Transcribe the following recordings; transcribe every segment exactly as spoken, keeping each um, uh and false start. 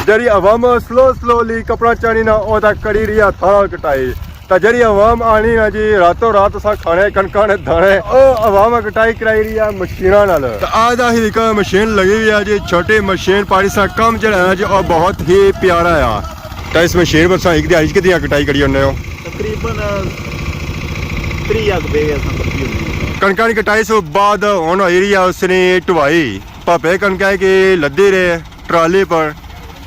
جیڑھی عوام سلو سلولی کپڑا چانی نا، او تاں کری رہی ہے ہتھاں نال کٹائی۔ تاں جیڑھی عوام آنی نا جی، راتوں رات اساں کھانے کنکاں نے دانے، او عوام کٹائی کرائی رہی ہے مشیناں نال۔ تاں آج دا ہی ایک مشین لگی ہوئی ہے جی، چھوٹی مشین، پر اس نا کم جیڑھا ہے نا جی، او بہت ہی پیارا ہے۔ تاں اس مشین پر تساں ایک دیہاڑی چ کتنی کٹائی کری ہونے ہو؟ تقریباً تریہہ اک بیگھے اساں کٹی ہوندی ہے۔ کنکاں نی کٹائی سوں بعد ہن ہوئی رہی ہے اس نی ٹوائی۔ پاپے کنکاں کی لدی رہے ٹرالی پر،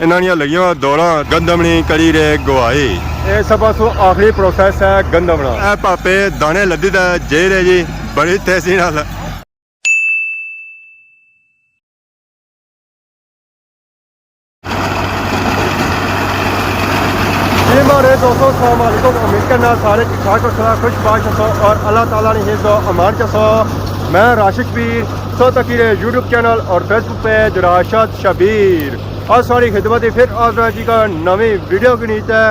انہاں نیاں لگیاں دوڑاں، گندم نی کری رہے گواہی۔ اے سب سوں آخری پروسیس ہے گندم نا۔ اے پاپے دانے لدی تے جائی رہے جی، بڑی تیزی نال۔ جی ماڑے دوستو، السلام علیکم۔ امید کرنا سارے ٹھیک ٹھاک ہوسو، خوش باش ہوسو اور اللہ تعالیٰ نی حفظ و امان چ ہوسو۔ میں راشد شبیر، تساں تکی رہے یوٹیوب چینل اور فیس بک پیج راشد شبیر۔ آج ساری خدمت پھر حاضر ہاں جی کا نویں ویڈیو کے نیچے۔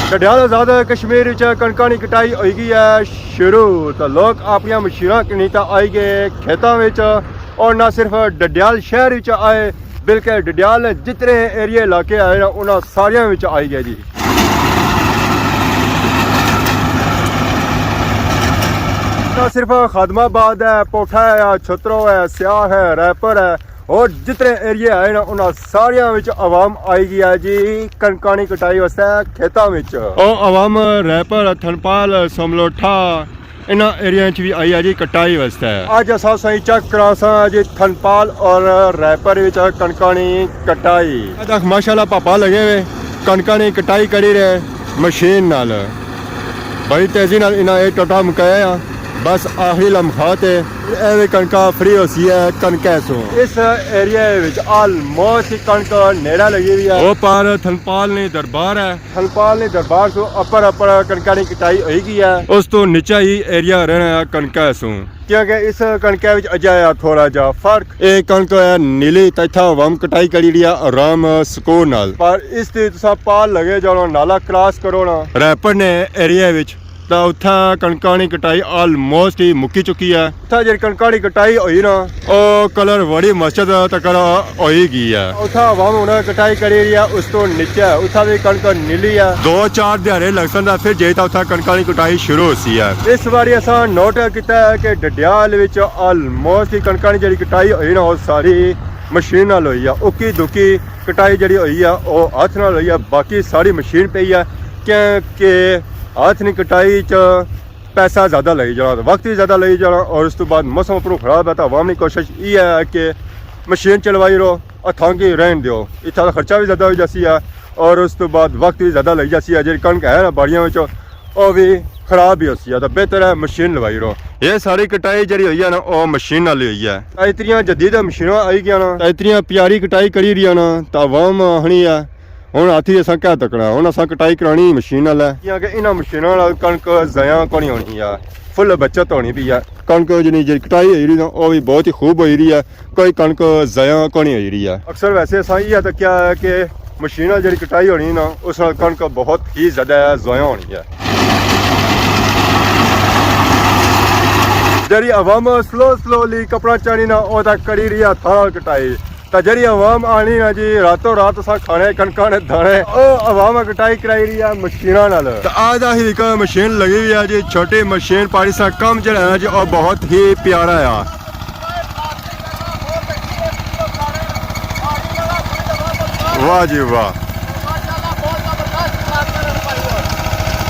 ڈڈیال آزاد کشمیر وچ کنکاں نی کٹائی ہوئی گئی ہے شروع۔ تو لوگ اپنیاں مشیناں کنی تے آئی گئے کھیتاں وچ، اور نہ صرف ڈڈیال شہر وچ آئے، بلکہ ڈڈیال جتنے ایریے علاقے آئے نا، انہاں ساریاں وچ آئی گئے جی۔ نہ صرف خادم آباد ہے، پوٹھا ہے، یا چھترو ہے، سیاہ ہے، ریپر ہے، اور جتنے ایریے آئے نا، انہاں ساریاں وچ عوام آئی گئی ہے جی کنکاں نی کٹائی واسطے کھیتاں وچ۔ او عوام ریپر، تھنپال، سملوٹھا، انہاں ایریاں وچ بھی آئی ہے جی کٹائی واسطے۔ اج اساں سائیں چیک کراساں جی تھنپال اور ریپر وچ کنکاں نی کٹائی۔ اے دیکھ ماشاءاللہ پاپا لگے ہوئے، کنکاں نی کٹائی کری رہے مشین نال۔ بڑی تیزی نال انہاں اے ٹوٹا مکایا آ۔ بس آخری لمحات ہے۔ اے وی کنکاں فری ہوسی ہے کنکے سوں۔ اس ایریے وچ آلموسٹ کنک نیڑا لگی ہوئی ہے۔ او پار تھنپال نی دربار ہے۔ تھنپال نی دربار سوں اپر اپر کنکاں نی کٹائی ہوئی گئی ہے۔ اس تو نیچے ہی ایریا رہنا ہے کنکے سوں۔ کیونکہ اس کنکے وچ اجایا تھوڑا جا فرق۔ اے کنک ہے نیلی، تے اتھا عوام کٹائی کری رہی ہے آرام سکون نال۔ پر اس تے تساں پار لگے جاؤ نا، نالا کراس کرو نا۔ ریپر نے ایریے وچ تاں اتھا کنکاں نی کٹائی آلموسٹ ہی مکی چکی ہے۔ اتھا جیڑھی کنکاں نی کٹائی ہوئی نا، او کلر وڑی مسجد تک ہوئی گئی ہے۔ اتھا عوام ہن کٹائی کری رہی ہے، اس تو نیچے اتھا بھی کنک نیلی ہے۔ دو چار دیہاڑے لگسن تاں پھر جائی تاں اتھا کنکاں نی کٹائی شروع ہوسی ہے۔ اس واری اساں نوٹ کیتا ہے کہ ڈڈیال وچ آلموسٹ ہی کنکاں نی جیڑھی کٹائی ہوئی نا، او ساری مشین نال ہوئی ہے۔ اکی دکی کٹائی جیڑھی ہوئی ہے، او ہتھ نال ہوئی ہے، باقی ساری مشین پئی ہے، کیونکہ ہتھ نی کٹائی چ پیسہ زیادہ لگی جانا، وقت بھی زیادہ لگی جانا، اور اس تو بعد موسم اپروں خراب ہے، تو عوام نی کوشش یہ ہے کہ مشین چلوائی رہو، ہتھاں کی رہن دیو، اتھا دا خرچہ بھی زیادہ ہو جاسی ہے، اور اس تو بعد وقت بھی زیادہ لگی جاسی ہے۔ جیڑھی کنک ہے نا باڑیاں وچ، او بھی خراب ہی ہوسی ہے، تو بہتر ہے مشین لوائی رہو۔ یہ ساری کٹائی جیڑھی ہوئی ہے نا، او مشین نال ہی ہوئی ہے۔ اتنیاں جدید مشیناں آئی گیاں نا، اتنیاں پیاری کٹائی کری رہی ہے نا، تو عوام آخنی ہے، ہن ہتھی اساں کیا تکنا، ہن اساں کٹائی کرانی مشین نال ہے۔ کیونکہ انہاں مشیناں نال کنک ضائع کونی ہونی ہے، فل بچت ہونی پئی ہے۔ کنک جنی جی کٹائی ہوئی رہی نا، او بھی بہت ہی خوب ہوئی رہی ہے، کوئی کنک ضائع کونی ہوئی رہی ہے۔ اکثر ویسے اساں یہ تکیا ہے کہ مشین نال جیڑھی کٹائی ہونی نا، اس نال کنک بہت ہی زیادہ ضائع ہونی ہے۔ جیڑھی عوام سلو سلولی کپڑا چانی نا، او تک کری رہی ہے ہتھاں نال کٹائی۔ تے جیڑھی عوام آنی نا جی، راتوں رات اساں کھانے کنکاں نے دانے، او عوام کٹائی کرائی رہی ہے مشیناں نال۔ تے آج دا ہی ایک مشین لگی ہوئی ہے جی، چھوٹی مشین، پر اس نا کم جیڑھا ہے نا جی، او بہت ہی پیارا ہے۔ واہ جی واہ،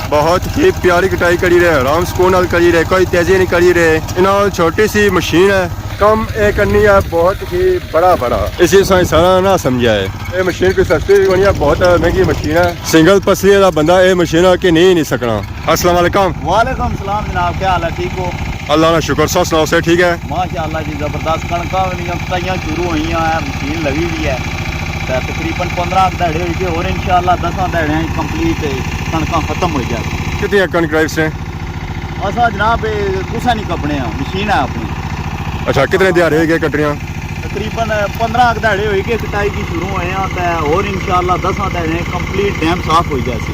بہت ہی پیاری کٹائی کری رہے، آرام سکون نال کری رہے، کوئی تیزی نہیں کری رہے۔ انہاں چھوٹی سی مشین ہے، کم اے کرنی ہے بہت ہی بڑا بڑا۔ اسی سائیں سارا نہ سمجھا ہے۔ اے مشین کوئی سستی بھی کونی ہے، بہت مہنگی مشین ہے۔ سنگل پسلی والا بندہ اے مشین کے نہیں نہیں سکنا۔ السلام علیکم۔ وعلیکم السلام جناب، کیا حال ہے؟ ٹھیک ہو؟ اللہ کا شکر، سو سناؤ، سے ٹھیک ہے؟ ماشاءاللہ جی، زبردست۔ کنکاں وی کٹائیاں شروع ہوئیاں ہیں، مشین لگی ہوئی ہے۔ تے تقریباً پندرہ دہاڑے ہوئی گئے، اور انشاءاللہ دساں دہاڑیاں کمپلیٹ کنکاں ختم ہو جائے۔ کتنی کنک ڈرائیو سے؟ اساں جناب، اے کسا نہیں کپنے ہاں، مشین ہے اپنی۔ اچھا، کتنے دیہاڑے ہوئی گئے کٹنیاں؟ تقریباً پندرہ دہاڑے ہوئی گئے کٹائی کی شروع ہوئے ہاں، تے اور انشاءاللہ دساں دہاڑے کمپلیٹ ڈیم صاف ہو جائے سی۔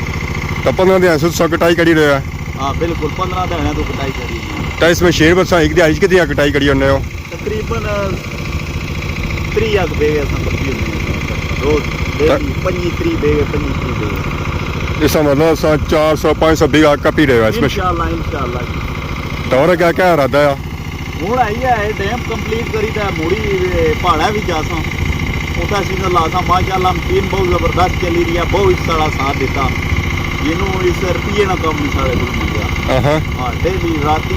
تو پندرہ دہاڑے سے تساں کٹائی کری رہے ہو؟ ہاں بالکل، پندرہ دہاڑے تو کٹائی کری رہے ہیں۔ تو اس مشین پر تساں ایک دیہاڑی کتنی کٹائی کری ہونے ہو؟ تقریباً تریہہ اک بیگھے اساں کپی ہونے ہیں روز، ڈیلی پنجی تریہہ بیگھے، پنجی تریہہ بیگھے۔ اس کا مطلب اساں چار سو پنج سو بیگھا کپی رہے ہو اس مشین؟ انشاءاللہ، انشاءاللہ جی۔ تو اور کیا کیا ارادہ ہے؟ ہن آئی ہے، ڈیم کمپلیٹ کری تے موڑی پہاڑا وچ جاساں، اتھا سیزن لاساں۔ ماشاءاللہ مشین بہت زبردست چلی رہی ہے، بہت سارا ساتھ دیتا۔ جنوں اس روپیے نا کم نہیں سارے کول منگیا۔ ہاں، ڈیلی راتی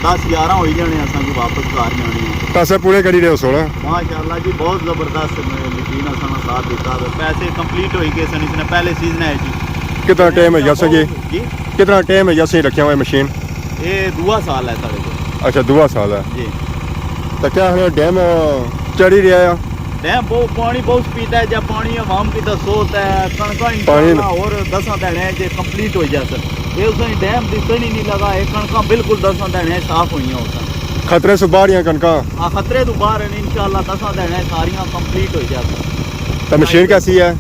دس گیارہ ہوئی جانے اساں کی واپس گھر جانے ہیں۔ پیسے پورے کری رہے ہو سونا؟ ماشاءاللہ جی، بہت زبردست مشین اساں نا ساتھ دیتا۔ پیسے کمپلیٹ ہوئی گئے سن، اس نے پہلے سیزن ہے جی۔ کتنا ٹائم ہے جاساں کی؟ جی؟ کتنا ٹائم ہے جاساں رکھیا ہوا مشین؟ یہ دوا سال ہے سارے کو۔ اچھا، دوا سال ہے۔ جی۔ تو کیا ہے ڈیم چڑھی رہا ہے؟ ڈیم بہت، پانی بہت پیتا ہے، جب پانی عوام کی تو سوت ہے، کݨکاں پانی انشاءاللہ اور دساں دہاڑے چ کمپلیٹ ہو جاسن۔ یہ اس نے ڈیم دسن ہی نہیں لگا، یہ کݨکاں بالکل دساں دہاڑے صاف ہوئیاں ہوسن۔ خطرے سے باہر ہیں کݨکاں؟ ہاں، خطرے تو باہر ہیں، انشاءاللہ دساں دہاڑے ساریاں کمپلیٹ ہو جاسن۔ تو مشین کیسی ہے؟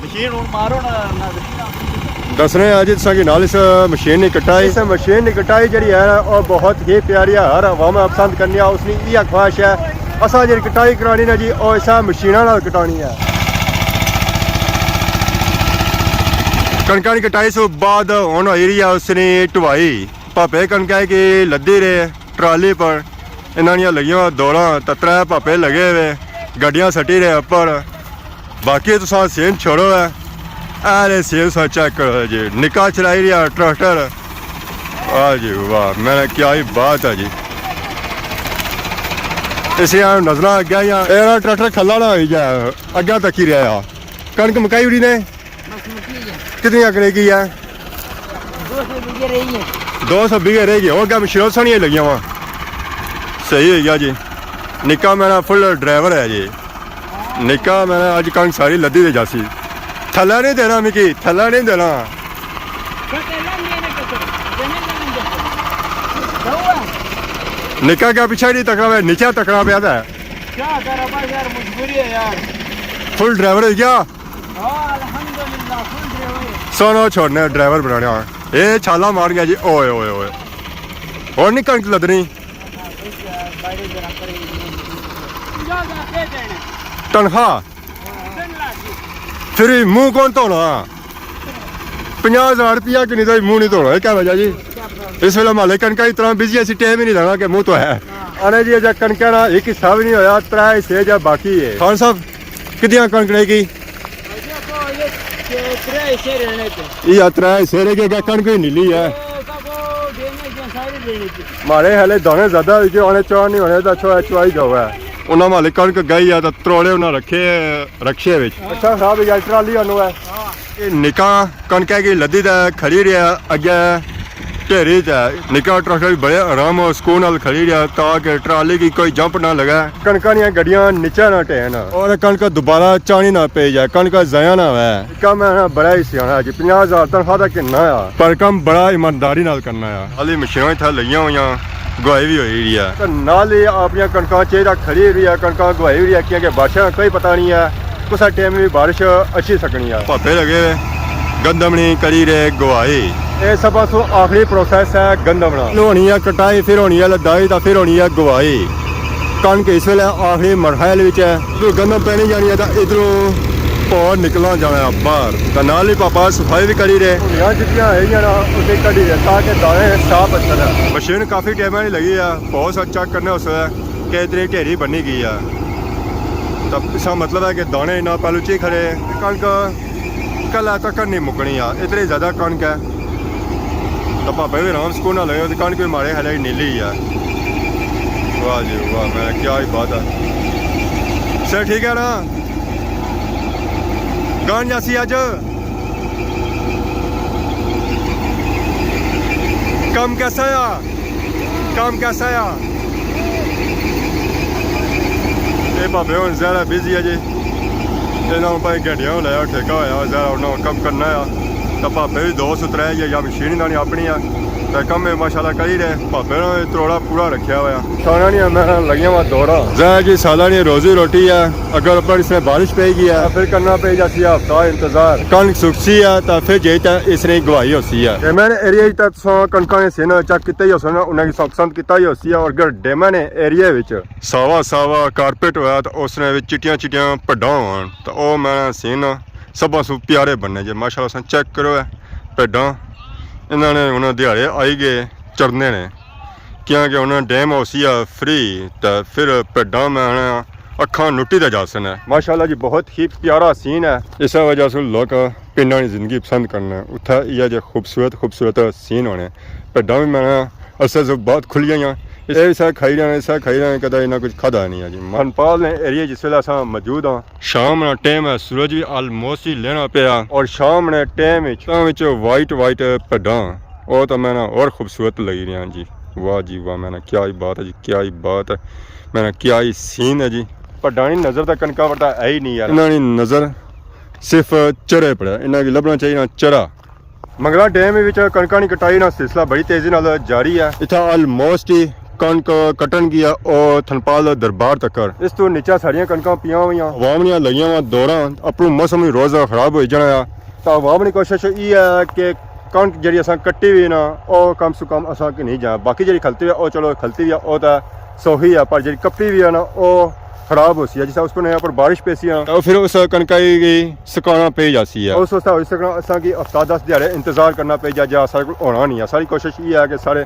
مشین ہن مارو نا ناظرین اپنی۔ دسنے آ جی تساں کی نال اس مشین نی کٹائی۔ اس مشین نی کٹائی جڑی ہے نا، او بہت ہی پیاری ہے، ہر عوام پسند کرنی ہے، اس نی ایہا خواہش ہے۔ اساں جڑی کٹائی کرانی نا جی، او اساں مشیناں نال کٹانی ہے۔ کݨکاں نی کٹائی سوں بعد ہن ہوئی رہی ہے اس نی ٹوائی۔ پاپے کݨکاں کی لدی رہے ٹرالی پر، انہاں نیاں لگیاں دوڑاں، تے ترے پاپے لگے ہوئے، گڈیاں سٹی رہے اپر۔ باقی تساں سین چھوڑو ہے، اے رہے سین سا چیک کرو جی، نکا چلائی رہیا ٹریکٹر۔ واہ جی واہ، میں کیا ہی بات ہے جی۔ اس لیے نظراں اگے یا اے ٹریکٹر کھلا نہ ہوئی جائے، اگے تکی رہیا۔ کݨک مکائی اڑی نے؟ بس مکی گیا۔ کتنی اکڑے کی ہے؟ دو سو بیگھے رہی ہے۔ دو سو بیگھے رہ گئے، اور کیا مشین سوہنیاں لگیاں وا۔ صحیح ہوئی گیا جی۔ نکا میرا فل ڈرائیور ہے جی۔ نکا میرا اج کݨک ساری لدی دے جاسی۔ تھلا نہیں دینا مکی، تھلا نہیں دینا۔ نکا کیا پیچھے نہیں تکنا پیا، نیچے تکنا پیا تھا۔ کیا کر ابا یار، مجبوری ہے یار۔ فل ڈرائیور ہوئی گیا۔ ہاں، الحمدللہ، فل ڈرائیور ہے۔ سونا چھوڑنے ڈرائیور بنانے آ۔ اے چھالا مار گیا جی، اوئے، اوئے، اوئے۔ اور نہیں کݨک لدنی۔ تنخواہ؟ پھر منہ کون دھونا؟ پنجاہ ہزار روپیہ کنی تو منہ نہیں دھونا، اے کیا وجہ جی؟ اس ویلے مالک کݨکاں اتنا بزی ہے، اسی ٹائم ہی نہیں دینا کہ منہ تو ہے۔ آنے جی، اجے کݨکاں نا ایک حصہ بھی نہیں ہویا، ترے حصے جا باقی ہے۔ خان صاحب، کتنیاں کݨک رہ گئی؟ یہ ترے حصے رہنے تھے۔ یہ ترے حصے رہ گئے، کیا کݨک ہی نیلی ہے؟ مارے ہلے دانے زیادہ ہوئی گئے، آنے چار نہیں ہونے، تو چوہا چوائی جاؤ ہے۔ انہاں مالک کݨک گئی ہے، تو تروڑے انہاں رکھے رکشے وچ۔ اچھا، صاحب، یہ ٹرالی آنو ہے۔ یہ نکا کݨکے کی لدی تے کھڑی رہیا اگے ڈھیری تے۔ نکا ٹریکٹر بڑے آرام اور سکون نال کھڑی رہیا تاکہ ٹرالی کی کوئی جمپ نہ لگے، کݨکاں نیاں گڈیاں نیچے نہ ٹہن اور کݨک دوبارہ چانی نہ پئی جائے، کݨک ضائع نہ ہوئے۔ کم ہے نا، بڑا ہی سیاݨا ہے جی، پنجاہ ہزار تنخواہ دا کنا آ، پر کم بڑا ایمانداری نال کرنا آ۔ علی مشیناں اتھا لگیاں ہوئیاں، گواہی بھی ہوئی رہی ہے۔ تے نال ہی اپنیاں کݨکاں چیز تک کھڑی ہوئی ہے، کݨکاں گواہی ہوئی ہے، کیونکہ بارشاں کوئی پتہ نہیں ہے، کسا ٹائم بھی بارش اچھی سکنی ہے۔ پاپے لگے ہوئے گندم نی کری رہے گواہی۔ اے سب سو آخری پروسیس ہے گندم نا۔ پہلو ہونی ہے کٹائی، پھر ہونی ہے لدائی، تے پھر ہونی ہے گواہی۔ کݨک اس ویلے آخری مرحلے وچ ہے۔ ادھروں گندم پینی جانی ہے، تے ادھروں پور نکلنا جانا ہے باہر۔ تے نال ہی پاپا صفائی بھی کری رہے۔ ہونیاں جتیاں ہے نا، اسے کڈی رہے تاکہ دانے صاف اچھن۔ مشین کافی ٹائم نی لگی ہے، بہت سا چیک کرنے اس ویلے کہ اتنی ڈھیری بنی گئی ہے۔ تے اس کا مطلب ہے کہ دانے انہاں پہلو چی کھڑے۔ کݨک کل تک نہیں مکنی آ، اتنی زیادہ کݨک ہے۔ تے پاپے بھی آرام سکون نال لگے، تے کݨک بھی مارے ہلے نیلی ہے۔ واہ جی واہ، میں کیا ہی بات ہے۔ سر ٹھیک ہے نا؟ گان جاسی اج؟ کم کیسا آ؟ کم کیسا آ؟ اے پاپے ہن ذرا بزی ہے جی۔ انہاں بھائی گڈیاں لایا، ٹھیکہ ہویا، ذرا انہاں کم کرنا آ۔ تے پاپے وی دو سو ترے یا، یا مشین انہاں نی اپنی آ۔ تے کم میں ماشاءاللہ کری رہے، بھاپے نے تروڑا پورا رکھیا ہوا۔ کھانا نہیں میں لگیا ہوا دورہ۔ ظاہر جی سالا نہیں روزی روٹی ہے، اگر اوپر اس نے بارش پئی گئی ہے، پھر کرنا پئی جاسی ہفتہ انتظار۔ کنک سکسی ہے، تے پھر جے تے اس نے گواہی ہوسی ہے۔ ڈیمن ایریا وچ تے تساں کنکاں نے سین چیک کیتا ہی ہوسن، انہاں کی پسند کیتا ہی ہوسی ہے، اور اگر ڈیمن ایریا وچ ساوا ساوا کارپٹ ہویا، تے اس نے وچ چٹیاں چٹیاں پڈاں ہون، تے او میں سین سبھاں سوں پیارے بننے جے۔ ماشاءاللہ، تساں چیک کرو اے بھیڈاں، انہاں نے ہن دیہاڑے آئی گئے چرنے نے، کیاں کہ ہن ڈیم ہوسی آ فری، تے پھر بھیڈاں میں ہن اکھاں نٹی تے جاسن۔ ماشاءاللہ جی، بہت ہی پیارا سین ہے۔ اس وجہ سے لوک پنڈاں نی زندگی پسند کرنے، اتھے ایہہ جے خوبصورت خوبصورت سین ہونے۔ بھیڈاں وی میں اسے سے بہت کھلیاں ہوئیاں، اے اسے کھائی رہے ہیں، اسے کھائی رہے ہیں، کدے انہاں کچھ کھادا نہیں ہے جی۔ دھنپال نے ایریا جس ویلے اساں موجود ہاں، شام نا ٹائم ہے، سورج بھی آلموسٹ ہی لینا پیا، اور شام نے ٹائم وچ تاں وچ وائٹ وائٹ بھیڈاں، او تاں میں نا اور خوبصورت لگی رہیاں جی۔ واہ جی واہ، میں نا کیا ہی بات ہے جی، کیا ہی بات ہے، میں نا کیا ہی سین ہے جی۔ بھیڈاں نی نظر تاں کنکاں وٹا ہے ہی نہیں یار، انہاں نی نظر صرف چرے پڑے، انہاں کی لبنا چاہیے نا چرا۔ منگلا ڈیم وچ کنکاں نی کٹائی نا سلسلہ بڑی تیزی نال جاری ہے۔ اتھا آلموسٹ ہی کنک کٹن گیا، او تھنپال دربار تکر۔ اس تو نیچے ساریاں کنکاں پیاں ہوئیاں۔ عوام نیاں لگیاں وا دوراں، اپروں موسم وی روز خراب ہوئی جانا آ۔ تاں عوام نی کوشش ای ہے کہ کنک جیڑی اساں کٹی ہوئی نا، او کم سے کم اساں کی نہیں جانا۔ باقی جیڑی کھلتی ہوئی ہے، او چلو کھلتی ہوئی ہے، او تاں سوہی ہے، پر جیڑی کپی ہوئی ہے نا، او خراب ہوسی ہے۔ جس طرح اس کو نیا پر بارش پیسی ہے نا، او پھر اس کنکائی کی سکانا پئی جاسی ہے۔ اس واسطے ہوئی سکنا اساں کی ہفتہ دس دیہاڑے انتظار کرنا پئی جا، جا ساڑے کول ہونا نہیں ہے۔ ساڑی کوشش یہ ہے کہ ساڑے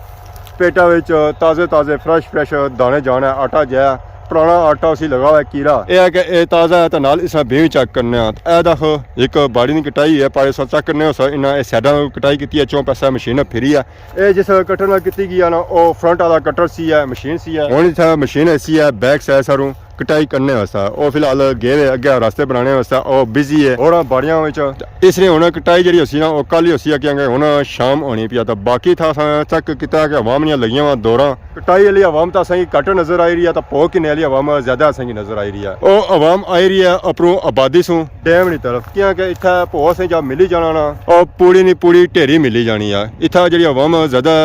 پیٹا وچ تازے تازے فریش فریش دانے جانا ہے، آٹا جایا، پرانا آٹا اسی لگا ہوا ہے کیڑا۔ اے ہے کہ اے تازہ ہے تے نال اس نے بھیویں چیک کرنے آں۔ اے دیکھو، ایک باڑی نی کٹائی ہے، پارے سا چیک کرنے ہو سا، انہاں اے سائیڈاں کٹائی کیتی ہے، چوں پاسے مشین پھری ہے۔ اے جس کٹر نال کیتی گئی ہے نا، او فرنٹ والا کٹر سی ہے، مشین سی ہے۔ ہن اتھے مشین ایسی ہے، بیک سائیڈ ساروں کٹائی کرنے واسطے۔ او فی الحال گئے ہوئے اگے راستے بنانے واسطے، او بزی ہے۔ اور باڑیاں وچ اس نے ہن کٹائی جیڑی ہوسی نا، او کل ہی ہوسی ہے، کیونکہ ہن شام ہونی پئی ہے۔ تاں باقی تھا اساں چیک کیتا کہ عوام نیاں لگیاں وا دوراں۔ کٹائی والی عوام تاں اساں کی گھٹ نظر آئی رہی ہے، تاں پو کنے والی عوام زیادہ اساں کی نظر آئی رہی ہے۔ او عوام آئی رہی ہے اپروں آبادی سوں۔ ڈیم نی طرف، کیاں کہ اتھا پو اساں جا ملی جانا نا، او پوڑی نی پوڑی ڈھیری ملی جانی ہے۔ اتھا جیڑی عوام زیادہ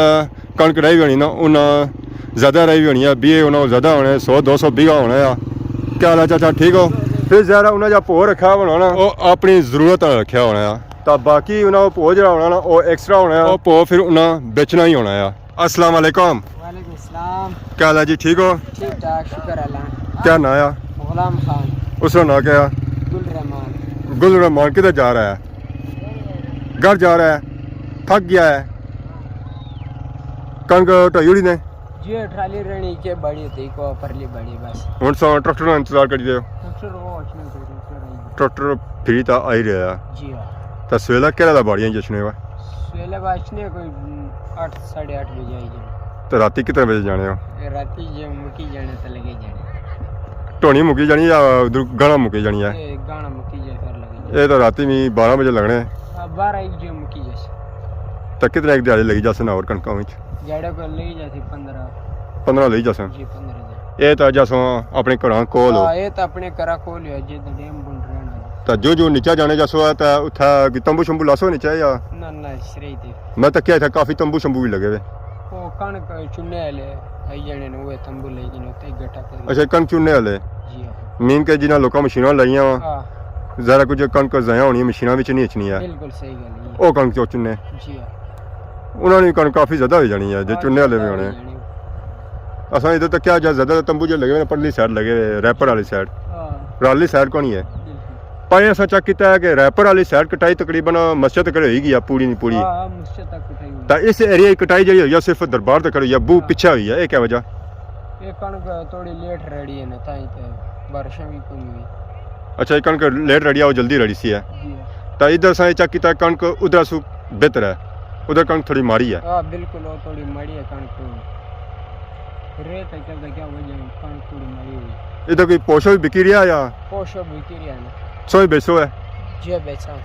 کنک راہی ہونی نا، انہاں زیادہ راہی ہونی ہے، بیہے انہاں زیادہ ہونے، سو دو سو بیگھا ہونا ہے۔ کیا حال ہے چاچا، ٹھیک ہو؟ پھر ظاہر ہے انہاں جا پو رکھا ہونا نا، او اپنی ضرورت نال رکھیا ہونا ہے۔ تاں باقی انہاں او پو جیڑا ہونا نا، او ایکسٹرا ہونا ہے۔ او پو پھر انہاں بیچنا ہی ہونا ہے۔ السلام علیکم۔ وعلیکم السلام۔ کیا حال ہے جی، ٹھیک ہو؟ ٹھیک ٹھاک، شکر اللہ۔ کیا ناں ہے؟ غلام خان۔ اس کا ناں کیا ہے؟ گل رحمان۔ گل رحمان کدھر جا رہا ہے؟ گھر جا رہا ہے؟ تھک گیا ہے؟ کنک ٹھائی ہوئی نے؟ جی، ٹرالی رہنی کے بڑی تھی، کو پرلی بڑی بس۔ ہن سا ٹریکٹر نا انتظار کری دے ہو؟ ٹریکٹر وہ اچھنے کو، ٹریکٹر آئی۔ ٹریکٹر پھری تا آئی رہا ہے۔ جی ہاں۔ تا سویلا کہڑا دا باڑیاں جشنے وا؟ سویلا بچنے کوئی اٹھ، ساڑھے اٹھ بجے آئی جانے۔ تے راتی کتنے بجے جانے ہو؟ اے راتی جے مکی جانے تے لگے جانے۔ ٹونی مکی جانی یا ادھر گانا مکی جانی ہے؟ اے گانا مکی جائے پھر لگے جانے۔ اے تو راتی میں بارہ بجے لگنے۔ آ، بارہ ایک بجے مکی جاسی۔ تے کتنے ایک دیہاڑی لگی جاسن اور کنکاں وچ؟ جیڑے کو لگی جاسی پندرہ۔ پندرہ لگی جاسن؟ جی، پندرہ دن۔ اے تو جاسو اپنے گھراں کول ہو؟ ہاں، اے تو اپنے گھراں کول ہی ہو، جے تو ڈیم بن رہنا۔ تو جو جو نیچا جانے جاسو ہے تو اتھا کوئی تمبو شمبو لاسو نیچا یا؟ نہ، نہ، سرے تے۔ میں تکیا اتھا کافی تمبو شمبو بھی لگے ہوئے۔ او کنک چنے والے آئی جانے نے، وہ تمبو لے جانے، اتھے ہی گٹا کر۔ اچھا، کنک چنے والے؟ جی ہاں۔ مین کہ جنہاں لوکاں مشیناں لائیاں وا، ہاں۔ ذرا کچھ کنک ضائع ہونی ہے، مشیناں وچ نہیں اچھنی ہے۔ بالکل صحیح گل ہے۔ او کنک چو چنے؟ جی ہاں۔ انہاں نے کنک کافی زیادہ ہوئی جانی ہے، جے ہاں، چنے والے بھی زیادہ ہونے۔ ہوئی جانی۔ اساں ادھر تکیا جا زیادہ تر تمبو جو لگے ہوئے نے، پرلی سائیڈ لگے ہوئے، ریپر والی سائیڈ۔ ہاں۔ پرالی سائیڈ کونی ہے۔ بالکل۔ پر اساں چیک کیتا ہے کہ ریپر والی سائیڈ کٹائی تقریباً مسجد تک ہوئی گئی ہے، پوری نہیں پوری۔ ہاں، ہاں، مسجد تک کٹائی ہوئی۔ تا اس ایریا کی کٹائی جیڑی ہوئی ہے، صرف دربار تک ہوئی ہے، بو ہاں۔ پچھے ہوئی ہے، یہ کیا وجہ؟ یہ کنک تھوڑی لیٹ رڑی ہے نا، تاں ہی تے بارشاں بھی کوئی ہوئی۔ اچھا، یہ کنک لیٹ رڑی ہے، وہ جلدی رڑی سی ہے۔ جی ہاں۔ تا ادھر اساں چیک کیتا، کنک ادھر سو بہتر ہے، ادھر کنک تھوڑی ماڑی ہے۔ ہاں، بالکل، وہ تھوڑی ماڑی ہے کنک۔ ریت ہے، کیا، کیا وجہ ہے، کنک تھوڑی ماڑی ہوئی۔ ادھر کوئی پوشو بھی بکی رہیا یا؟ پوشو بکی رہیا نا۔ سوئی بیچو ہے؟ جی، بیچا۔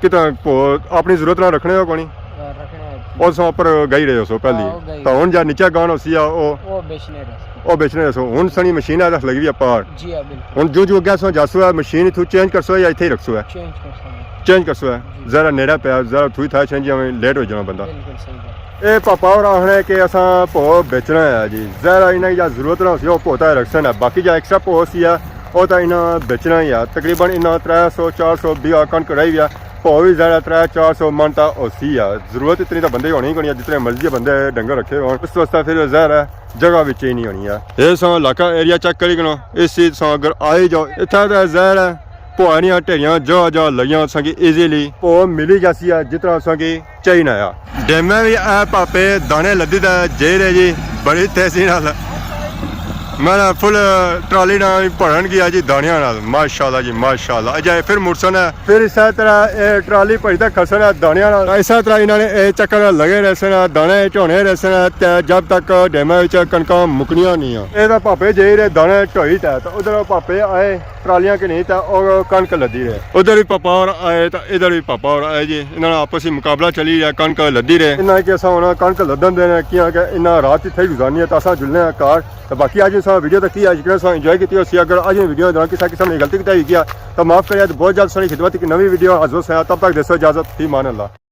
کتنا پو-، اپنی ضرورت نہ رکھنے ہو کونی؟ ہاں، رکھنے ہو۔ اور سو اوپر گائی رہے ہو سو پہلی۔ ہاں، وہ گائی۔ تو ہن جا نیچے گان ہو سی آ، او۔ وہ بیچنے رہے سو۔ او بیچنے رہے سو۔ ہن سنی مشین ہے، دس لگی ہوئی ہے پار۔ جی ہاں، بالکل۔ ہن جو جو اگے سو جاسو ہے، مشین اتھوں چینج کرسو یا اتھے ہی رکھسو ہے؟ چینج کرسو ہے۔ چینج کرسو ہے۔ جی۔ ذرا نیڑا پیا، ذرا تھوئی تھا چھنجی میں لیٹ ہو جانا بندہ۔ بالکل صحیح بات۔ اے پاپا اور آخنا ہے کہ اساں پو بیچنا ہے جی، ظاہر ہے انہاں کی جا ضرورت نہ ہوسی، او پو تاں رکھسن ہے، باقی جا ایکسٹرا پو ہوسی ہے، او تاں انہاں بیچنا ہی ہے۔ تقریباً انہاں ترے سو، چار سو بیگھا کنک رائی ہوئی ہے، پو وی ظاہر ہے ترے چار سو من تاں ہوسی ہے۔ ضرورت اتنی تاں بندے ہونی ہی کونی ہے، جتنے مرضی بندے ڈنگر رکھے ہون، اس واسطے پھر ظاہر ہے جگہ وچ ہی نہیں ہونی ہے۔ اے ساں علاقہ ایریا چیک کری کنو، اس چیز ساں اگر آئی جاؤ، اتھا تاں ظاہر ہے پوہاں نیاں ڈھیریاں جگہ جگہ لگیاں، اساں کی ایزیلی پو ملی جاسی ہے، جتنا اساں کی چاہینا آ۔ ڈیمے وی اے پاپے دانے لدی تے جائی رہے جی، بڑی تیزی نال۔ میں نا فل ٹرالی نال بھرن گیا جی دانیاں نال، ماشاءاللہ جی ماشاءاللہ۔ اجے پھر مڑسن ہے، پھر اسے طرح اے ٹرالی بھری تے کھسن ہے دانیاں نال۔ اسے طرح انہاں نے اے چکر لگے رہسن، دانے ڈھونے رہسن تے جب تک ڈیمے وچ کنکاں مکنیاں نہیں آ۔ اے تاں پاپے جائی رہے دانے ڈھوئی تے، تے ادھر پاپے آئے ٹرالیاں کے نہیں تے او کنک لدی رہے۔ ادھر وی پاپا اور آئے تے ادھر وی پاپا اور آئے جی، انہاں نا آپسی مقابلہ چلی رہیا، کنک لدی رہے۔ انہاں کہ اساں ہن کنک لدن دینے، کیاں کہ انہاں رات اتھے ہی گزارنی ہے، تے اساں جلنے آں گھر۔ تے باقی اج اساں ویڈیو تکی، اج کنا اساں انجوائے کیتی ہوسی۔ اگر اج ویڈیو دوران کسا قسم نی غلطی کیتی ہوئی گیا تاں معاف کریا، تے بہت جلد ساڑی خدمت اچ نوی ویڈیو حاضر ہوساں۔ تب تک دیسو اجازت، فی امان اللہ۔